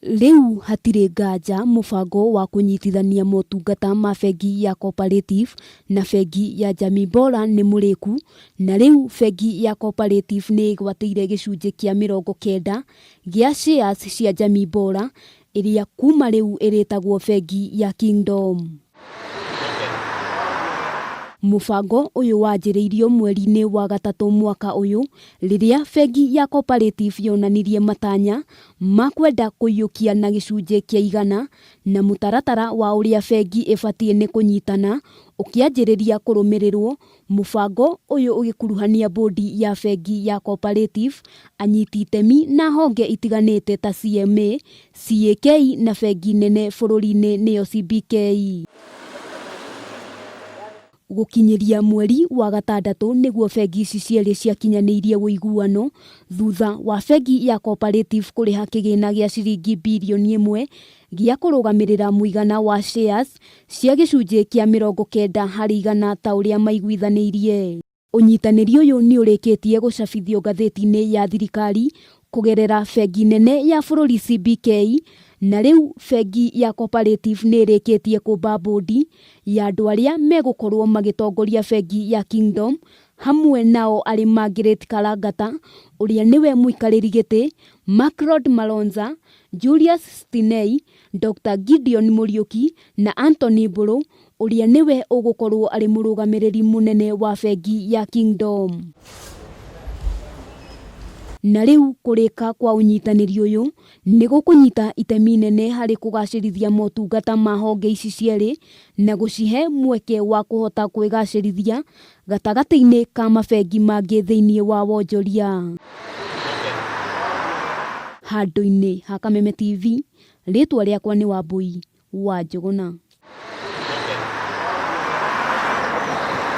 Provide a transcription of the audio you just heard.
Rĩu hatirĩ nganja mũbango wa kũnyitithania motungata ma bengi ya Cooperative na bengi ya Jamii Bora nĩ mũrĩku, na rĩu bengi ya Cooperative nĩ ĩgwatĩire gĩcunjĩ kĩa 90 gĩa shares cia Jamii Bora ĩrĩa kuma rĩu ĩrĩtagwo bengi ya Kingdom. Mũbango ũyũ wanjĩrĩirio mweri-inĩ wa gatatũ mwaka ũyũ rĩrĩa bengi ya Cooperative yonanirie matanya ma kwenda kũiyũkia na gĩcunjĩ kĩa igana na mũtaratara wa ũrĩa bengi ĩbatiĩ nĩ kũnyitana ũkĩanjĩrĩria kũrũmĩrĩrwo. Mũbango ũyũ ũgĩkuruhania bũndi ya bengi ya Cooperative, anyiti itemi na honge itiganĩte ta CMA, CAK na bengi nene bũrũri-inĩ nĩyo CBK. Gũkinyĩria mweri wa gatandatũ nĩguo bengi ici cierĩ ciakinyanĩirie ũiguano thutha wa bengi ya Cooperative kũrĩha kĩgĩna gĩa ciringi birioni ĩmwe gĩa kũrũgamĩrĩra mũigana wa shares cia gĩcunjĩ kĩa 90% ta ũrĩa maiguithanĩirie. Ũnyitanĩri ũyũ nĩ ũrĩkĩtie gũcabithio ngathĩti-inĩ ya thirikari kũgerera bengi nene ya bũrũri CBK, na rĩu bengi ya Cooperative nĩ ĩrĩkĩtie kũmba bũndi ya andũ arĩa megũkorwo magĩtongoria bengi ya Kingdom, hamwe nao arĩ Margaret Karangata ũrĩa nĩwe mũikarĩri gĩtĩ, Macrod Malonza, Julius Stinei, Dr Gideon Mũriũki na Anthony Mbũrũ ũrĩa nĩwe ũgũkorwo arĩ mũrũgamĩrĩri mũnene wa bengi ya Kingdom. Na rĩu kũrĩka kwa ũnyitanĩri ũyũ nĩ gũkũnyita itemi nene harĩ kũgacĩrithia motungata ma honge ici cierĩ na gũcihe mweke wa kũhota kwĩgacĩrithia gatagatĩ-inĩ ka mabengi mangĩ thĩinĩ wa wonjoria. Handũ-inĩ ha Kameme TV, rĩtwa rĩakwa nĩ Wambui wa Njũgũna.